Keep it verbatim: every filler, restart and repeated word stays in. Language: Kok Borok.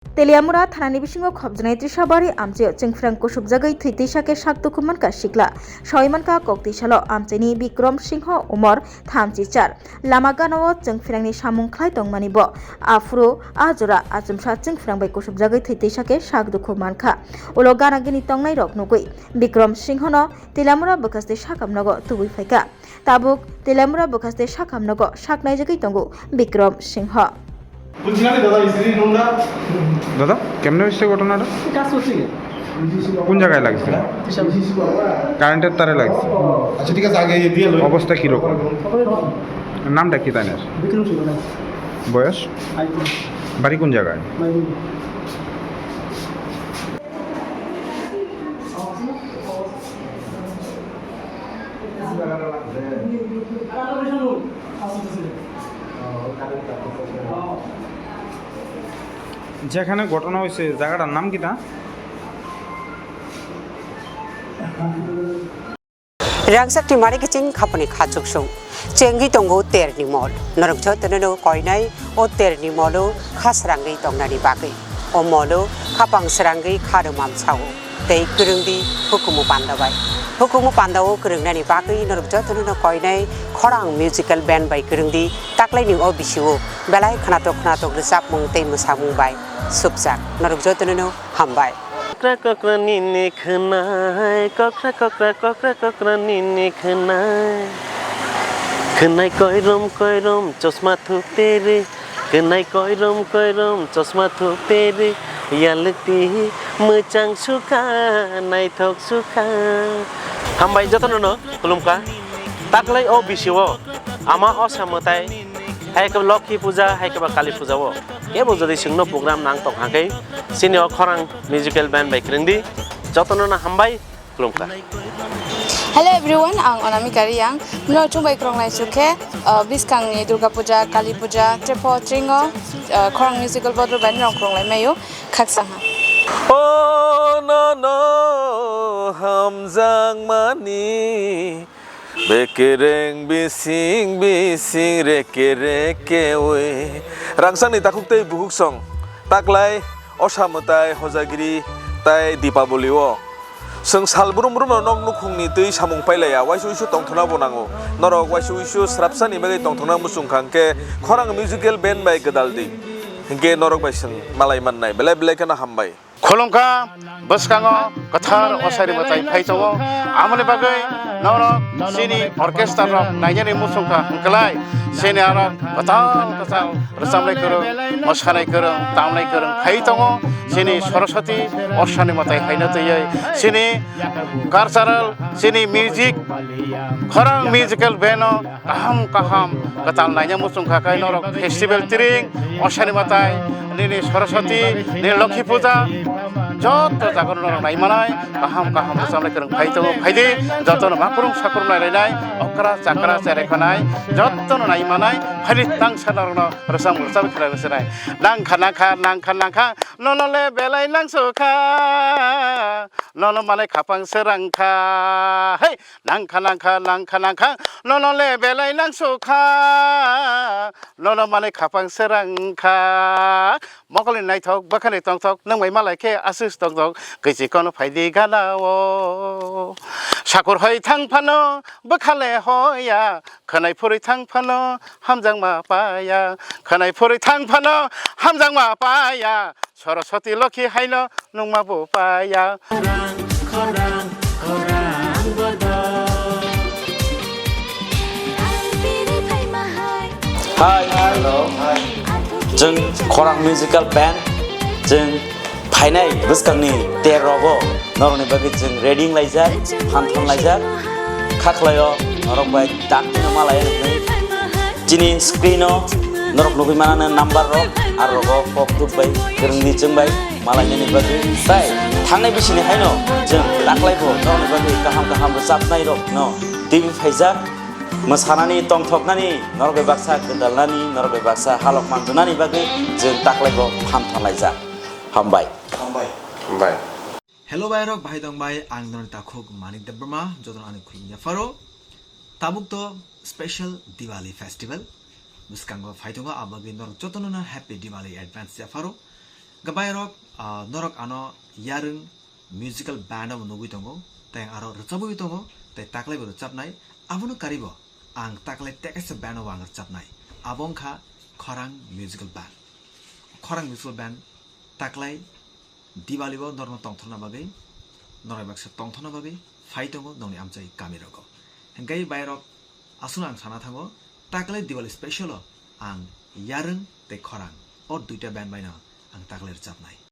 Teliamura thanani bisingo khopjaknai Trishabari amchaio chwngphrang kusubjagwi thwi twi sakhe sak dukhu mankha sikla. Sawi mankha kok twi salo amchaini Bikrom Singho umor thamchi char. Lama ganao chwngphrangni samung khlai tongmani bo. Aphuru a jora achomsa chwngphrang bai kusubjagwi thwi twi sakhe sak dukhu mankha. Ulo gana gini tongnai rok nugwi Bikrom Singhono Teliamura bwkhaste sakam nogo tubui phaikha. Tabuk Teliamura bwkhaste sakam nogo saknaijagwi tongo Bikrom Singho. দাদা, কেমনে হয়েছে ঘটনাটা? কোন জায়গায় লাগছিল? কারেন্টের তারে লাগছে। আচ্ছা, ঠিক আছে, আগে দিয়ে লো। অবস্থা কিরকম? নামটা কি তানের? বিক্রম সিংহ। বয়স? আইফোন। বাড়ি কোন জায়গায়? মাইবুড়ি। যেখানে ঘটনা হয়েছে, জায়গাটার নাম কিতা? Rangchak twi mari kiching khapani kha chuksung. Chengwi tongo terni mol. Norok jotono no koinai o terni molo kha srangwi tongnani bagwi. O molo khapang srangwi kha rwmam sao. Tei kwrwngdi hukumu panda bai. Hukumu panda o kwrwngnani bagwi norok jotono no koinai khorang musical band bai kwrwngdi taklaini o bisio belai khnatok khnatok rwchapmung tei mwsamung bai supjak. Norok jotono no hambai. Kokra kokra nini khwnai, kokra kokra kokra kokra nini khwnai. Khwnai koirom koirom chosma thuk tere, khwnai koirom koirom chosma thuk tere, yalwkti mwchang sukha, naithok sukha. Hambai jotono no khulumkha. Taklai o bisio ama osa mwtai, hai khe Lokhi puja, hai khe ba Kali puja o. Kebo jodi chwngno program nang tong kha khe, chini o khorang musical band bai kwrwngdi. Jotono no hambai, khulumkha. Hello everyone, ang Onamika Riyang. Mino chwng bai kwrwng lai chukhe, uh, bwskangni Durga Puja, Kali Puja, Trepo, Tringo, uh, khorang musical bodol bai norok kwrwng lai maio, khaksa ha. O no no hamjakmani. Bekereng bising bising reke reke oi. Rangchakni takhuk tei bukhuk song. Taklai, osa mwtai, hojagiri, tai Dipaboli o. Chwng sal brum brum no nok nukhungni twi samung pailaiya, waisa uisu tongthokna bo nango. Norok waisa uisu srapsani bagwi tongthokna muchung kha hwnkhe khorang musical band bai gwdal di. Hwnkhe norok bai chwng malai mannai. Belai belai kheno hambai. Khulumkha, bwskango kwthar osaini mwtai phai tongo. Amoni bagwi norok chini orchestra rok nainani muchungkha hwnkhlai, chini aro kwtal kwtal rwchapnai kwrwng, mwsanai kwrwng, tamnai kwrwng phai tongo. Chini Saraswati osaini mwtai haino twiwi chini cultural, chini music, khorang musical band o kaham kaham kwtal naina muchung kha khe norok festival tiring, osaini mwtai, nini Saraswati, nini Lokhi puja, joto jaga norok nai manai, kaham kaham rwchapnai kwrwng phai tongo, phai di, jotono makrung sakrung nai lainai, okra chakra cherai khanai, jotono nai manai, phai di tangsa norokno rwchap rwchap khlai rwchapnai. Nang kha, nang kha, nang kha, nang kha, nono le belai nang sukha, nono manai khapang srang kha, hey! Nangkha, nangkha, nangkha, nangkha, nono le belai nangsukha, nono manwi khapang srang kha. Mokolni naithok, bwkhani tongthok, nwng bai malai khe aswk tongthok, kwichi kono phaidi gana o. Sakur hoi thang phano, bwkha le hoya, khwnai phurwi thang phano, hamjakma paya, khwnai phurwi thang phano, hamjakma paya. Saraswati Lokhi haino nungma bo paya. Khorang, khorang, khorang bodo. Hi, hello. Chwng Khorang Musical Band, chwng phainai bwskangni ter rogo norokni bagwi chwng ready wng laijak, phan thon laijak, kha khlaio norok bai dak tino ma lai rwgwi. Chini screen o norok nugwi manana number rok, ar rogo kok tuk bai kwrwngni chwng bai malainani bagwi. Tai thangnai bisini haino chwng taklai bo norokni bagwi kaham kaham rwchapnai rok no twi phaijak, mwsanani tongthoknani norok bai baksa gwdalnani norok bai baksa halok manjwnani bagwi chwng taklai bo phan thon laijak. Hambai. Hambai. Hambai. Hello bai rok, bahai tong bai, ang norok takhuk Manik Debbarma, jotono ani khulumya pharo. Tabuk to special Diwali festival bwskango phai tongo, abagwi norok jotono no happy Diwali advance ya pharo. Hwnkhe bairok, ah, norok ano Yarwng musical band o nugwi tongo, tei ang aro rwchabwi tongo, tei taklaibo rwchabnai. Abono karibo ang taklai tekaisa band o ang rwchabnai. Abo wngkha Khorang Musical Band. Khorang Musical Band taklai Diwali o norokno tongthorna bagwi, norok baksa tongthorna bagwi phai tongo nokni amchai kami rogo. Hwnkhe bairok, aswkno ang sana thango, taklai Diwali special o ang Yarwng tei Khorang o duita band bai no ang taklai rwchabnai.